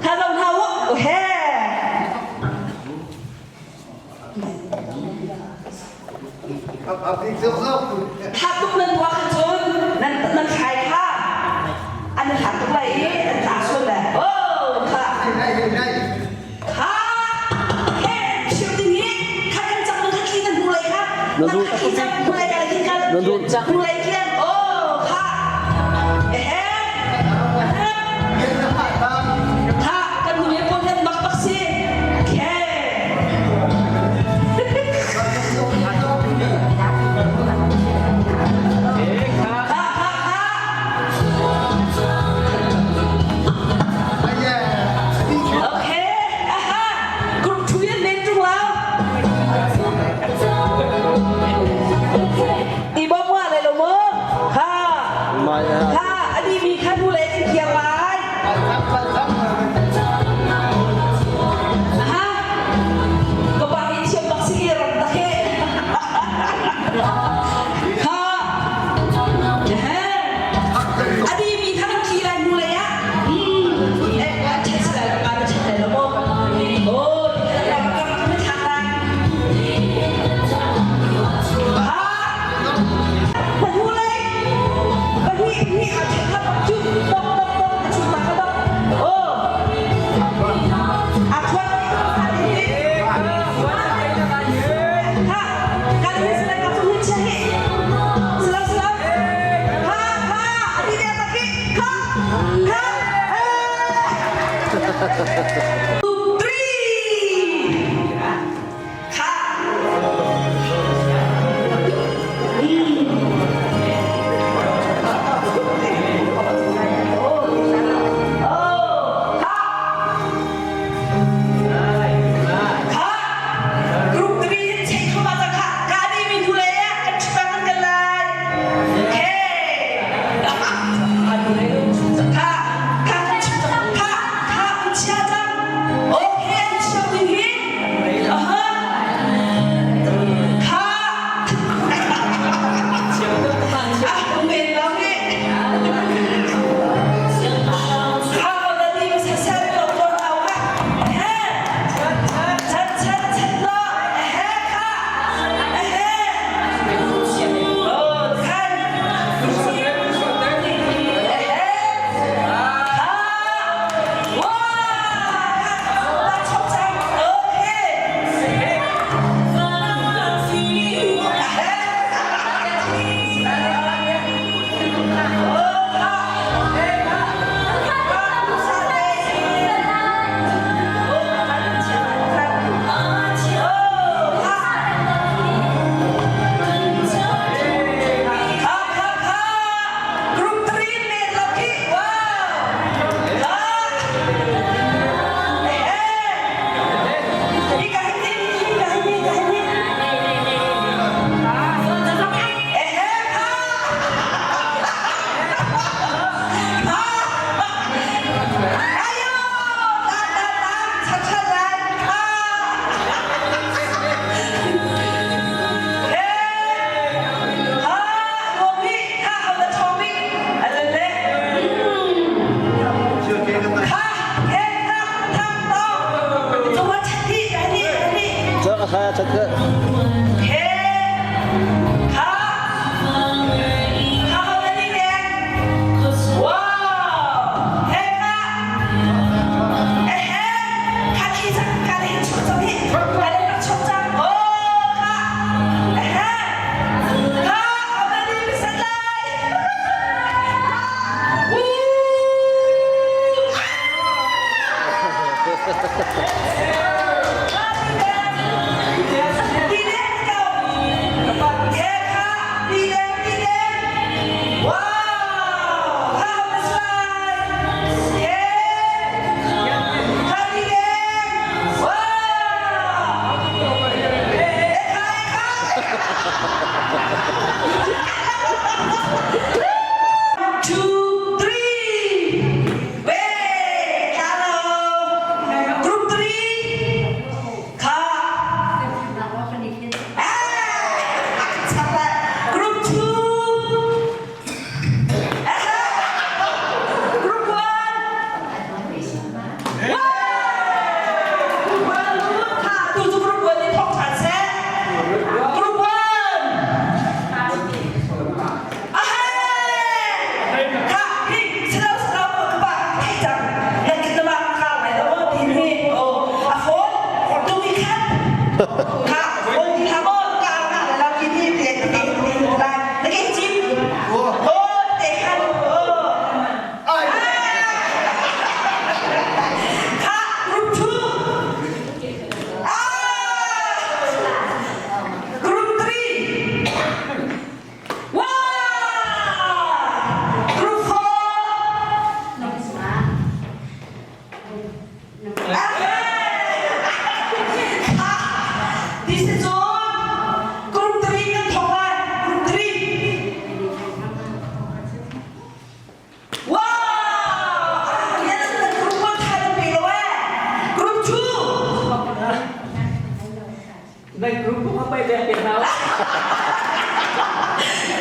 Kha zo hna u. He. Tha tuk nan tuah kha cun nan nan thlai kha an hlat tuk lai i an tla sual le. Oh kha. Kha. He chim ding hi kha kan cak nan kha thli nan hmu lai kha. Nan kha thli cak hmu lai ka hin ka hmu lai kian. Oh kha. Ehe. Kha kan hmu le pawl hian bak bak si. Khe. Kha kha kha. Okay. Aha. Group 2 yan men tung lao. I bom wa le lo mo. Ha. Ha ani mi kha nu le in thiang lai. Aha. Ka pa hi thiam bak si ram tak he. Ha. He. Adi mi kha kan thi lai hnu lei ah. Hmm. Eh, an chet si lai lo, ka chet lai lo mo. Oh, ti kha ka ka thlak lai. Ha. Hnu lei. Pahnih hnih a chet kha bak cu dok dok dok a chung ta kha dok. Oh. A thuat Ha. Kan hi sila ka chung hi chia hi. Sila sila. Ha ha. Adi dia taki. Ha. Ha. Three. Ha. Oh. Ha. Kha. Group 3 in chei khoma ta kha. Ka di mi thu le ya kan chutang kan kan lai. Okay. Kha. Kha kan chutang. Kha. Kha an chia cang. Okay an chia ding hi. Aha. Kha. Ah, men lam ni. Kha na di sa sa lo ko tau kha. He. Chat chat chat lo. He kha. He. Oh, khan. He. Kha. Wah. Kha. Chok chang. Okay. He. Oh, kha. He kha. Kha. Sa te. Oh, kha. Oh, kha. Kha kha kha. Group 3 men lucky. Wow. Kha. Eh eh. Ika hindi, ika hindi, ika hindi. Eh eh kha. Kha. Ayo, tan tan tan, chat chat lai. Kha. Eh. Ha, ngopi, kha hau da chomi. Alale. Kha, he, kha, thang to. Cuma chati, hani, hani. He, kha, kha hau da ni ne. Wow, he kha. Eh he, kha khi chak, kha le chuk chak hi. Kha le rak chuk chak. Oh, kha. Eh he. Kha, hau da ni misat lai. Woo! Ti le ko. He.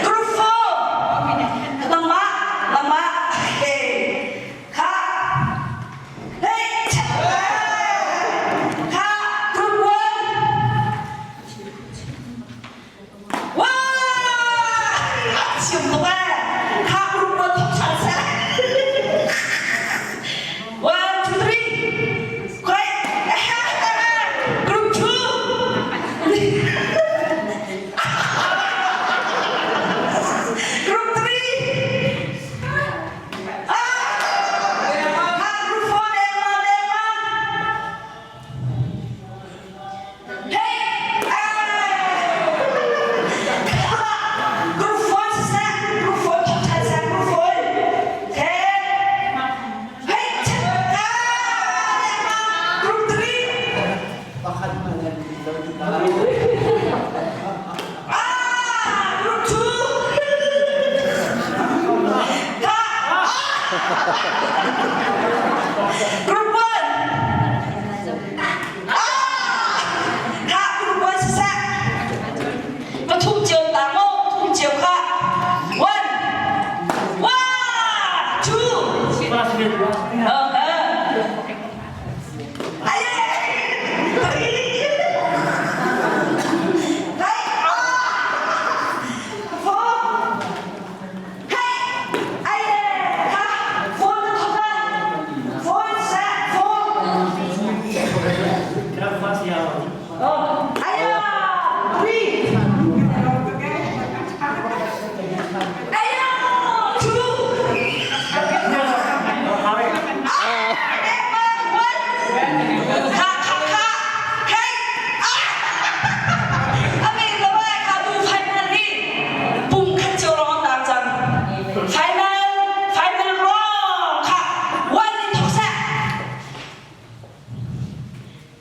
Group 4. Nangmah, nangmah. Okay. Kha. Hey. Kha. Group 1. Wow! Siam tuk eh. Kha group 1 thok ṭhan seh. 1, 2, 3. Great. Group 2. Group 3. Ah! Group 4 deng deng Hey! Group 4 siseh, group 4 thok ṭhan seh, group 4. Okay. Hey! Group 3. Ah! Group 2. Ka. Group 1. Ah! Ka group 1 siseh. Pathum cio ta mo, pathum cio kha. One. One, two. Final, final round kha one in thok seh.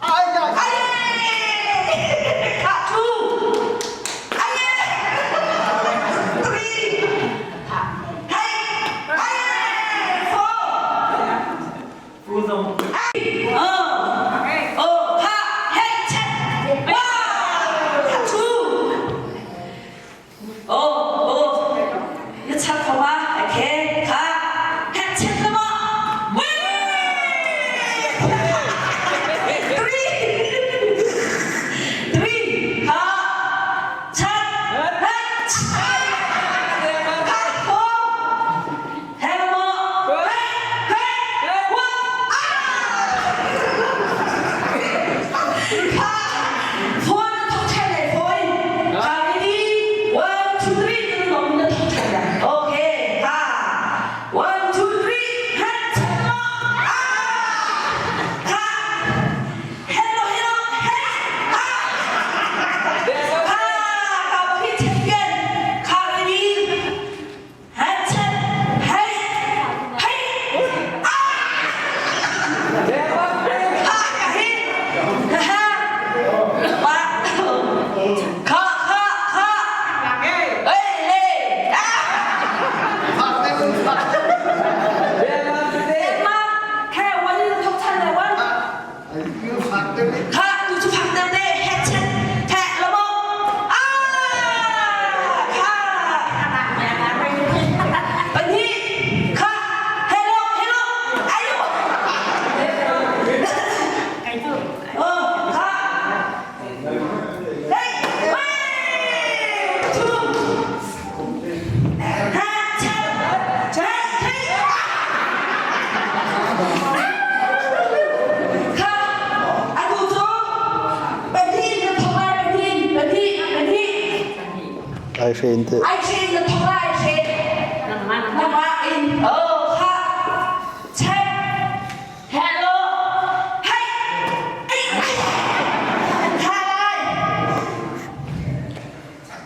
Aye! Kha two. Aye! Three. Hey! Aye! Four. Oh. Oh, ha, hey, check. One. Kha two. Oh, oh. Na chak kho ma? Okay. Kha. Hek check na ma? Wait! Three. Three. Ha. Chat. Hek. Kha. Four. Hello. Hey. Hey. One. Ah! Kha. Four na thok ṭhan lai fawi. Kha ready? One, two, three. Na nom na thok ṭhan lai. Okay. Ha. One, two, three. Han, Ah! Kha. Hello, hello, hey. Ah! Kha. Ka hi champion. Kha ready? Han, chan. Hey. Hey. Ah! Kha ka hi. Ha ha. Ma. Kha kha kha. Hey hey. Ah! Ma khe wan thok chan le wan. Kha tu chu phak te te he chen the lo mo. Ah! Kha. Pahnih. Kha. Hello hello. Ayo. Oh, kha. Hey. Hey. Two. Ha chen. Chen. Hey. Kha. Atu cu pahnih na thok lai pahnih pahnih pahnih. Ai hren te. Ai hren na thok lai hren. Nangmah in. Oh, kha. Chen. Hello. Hey. Kha lai.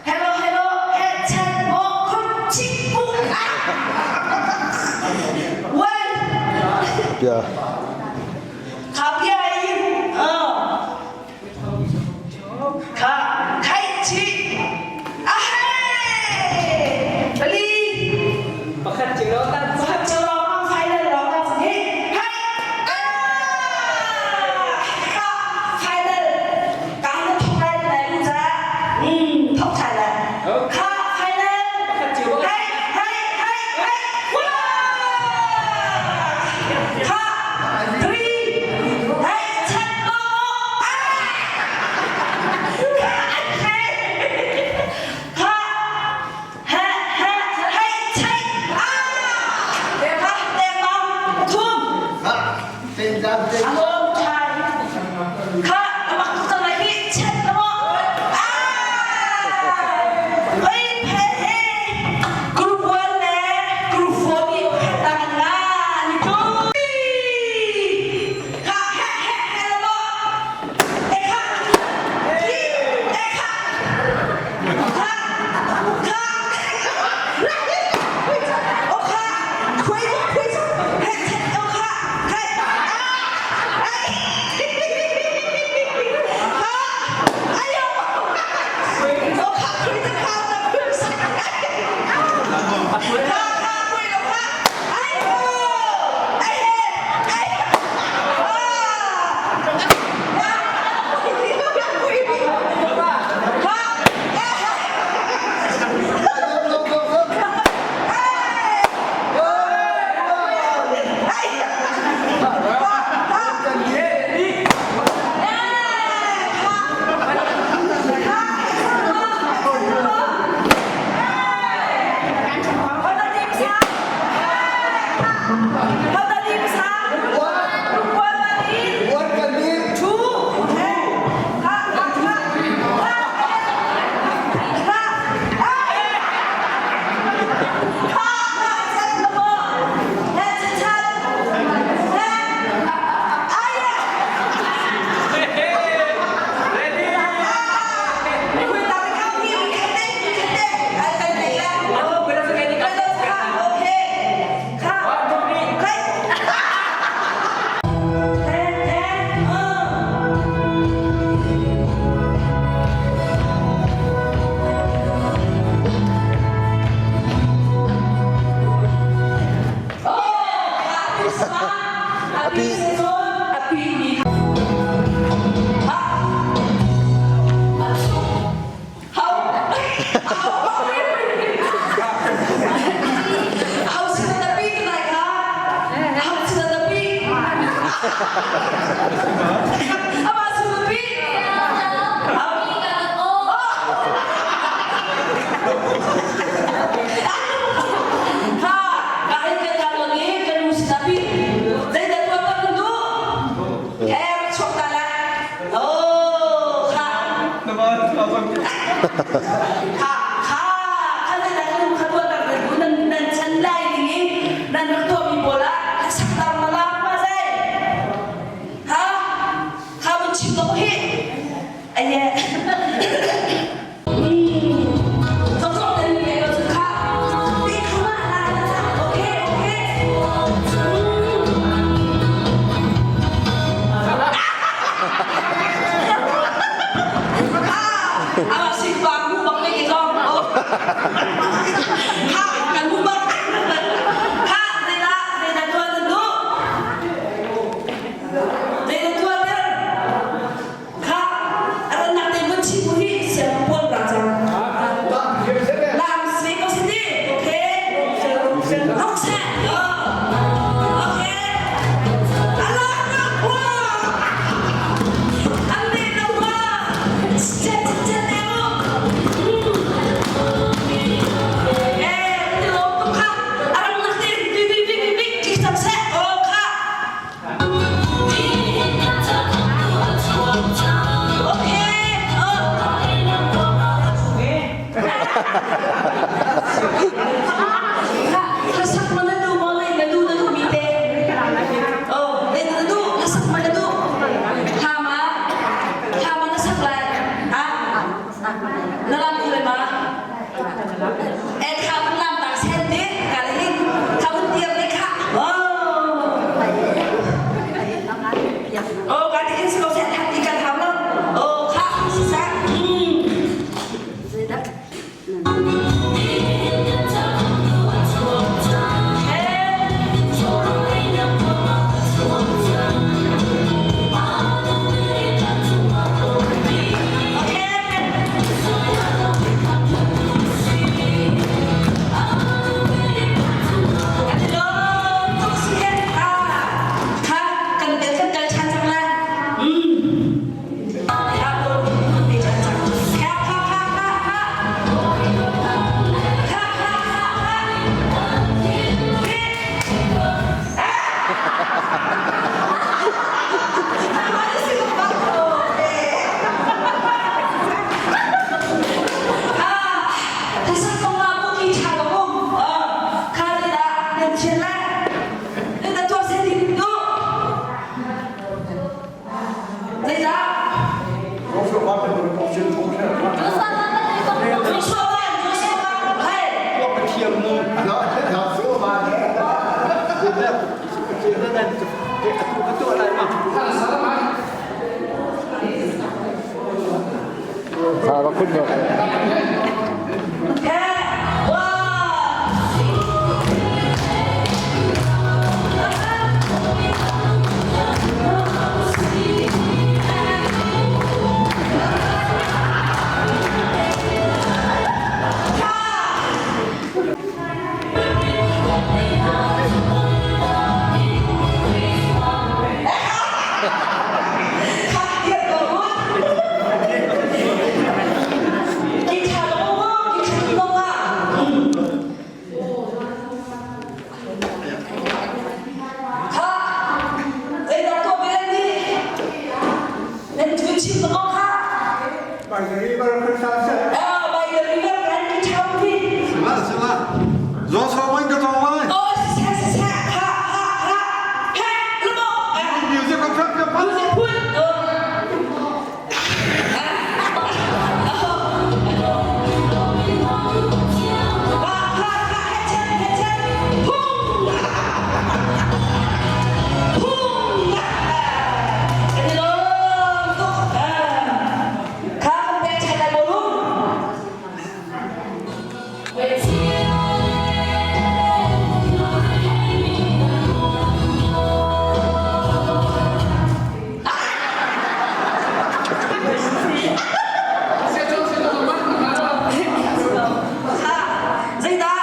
Hello hello. He chen mo khun chik pu. One. Pia. Kha pia in. Oh. Kha khai chi. A hey. Bali. Pakhat cio tan. Pakhat cio lawng mang final lawng ta hi. Hai. Ah! Kha final. Ka na thok lai lai lu cha. Okay, one. By the river Christ. By the river kan ki chau thi. Sila sila. Zo so wang ka tong lai. Oh, sa sa ha ha ha. Ha, lemo. Music ka phat ka phat. Music put. Ha ha ha, he chen he chen. Pum. Pum. Ani lo tu. Kha kan pek chan lai bo lu. Kha, zeidah?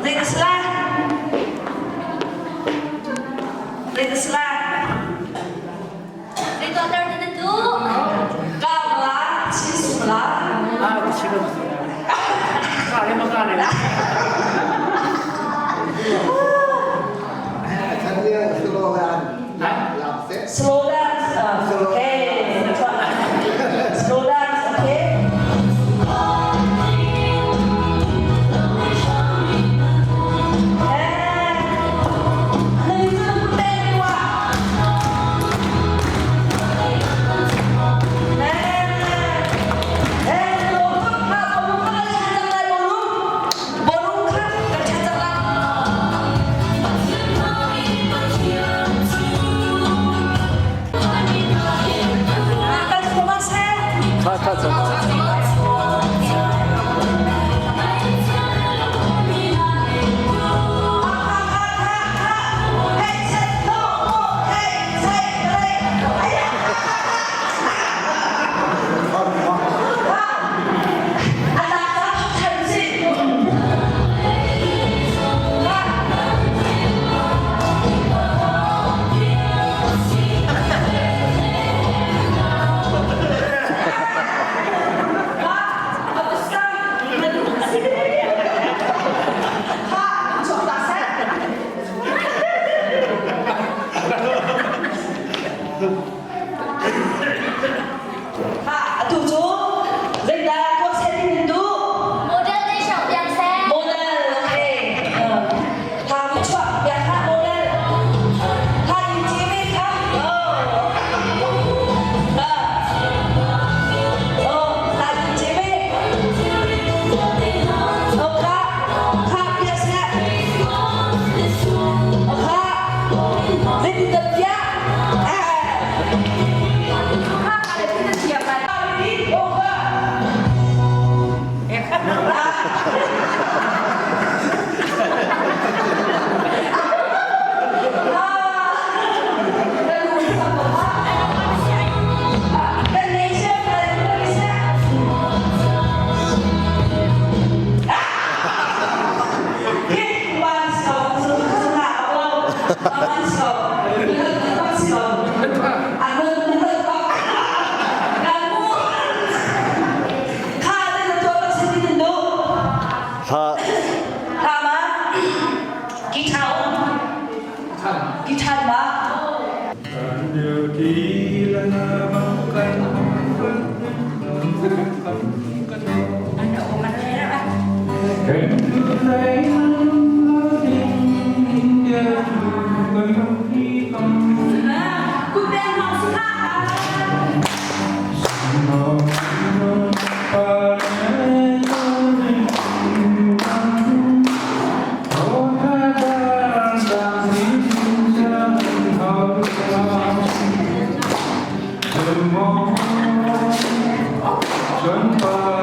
Zeidah sila? Zeidah sila? Ka la, chi su la. 啊，七个不是，干嘞嘛干嘞。 ฉันเรียกสโลแวนลำเซ็ Slow dance. Okay. Slow dance, okay? Eh. 那你这不带我？哎，哎，我不怕，我不怕，看着来，我龙，我龙看，看着来。但是我们猜。 Kha kha cang. Model, okay. ทำชอบอยากทำโมเดลถ้าจริงๆไหมคะเออเออเออถ้าจริงๆไหมเออค่ะค่ะเปียเสียเออค่ะไม่ติดเตียเออค่ะอะไรที่จะเทียบกันโอ้ค่ะ Tha Guitar ma. คุณแม่มองสิคะ Thank you. Ờ.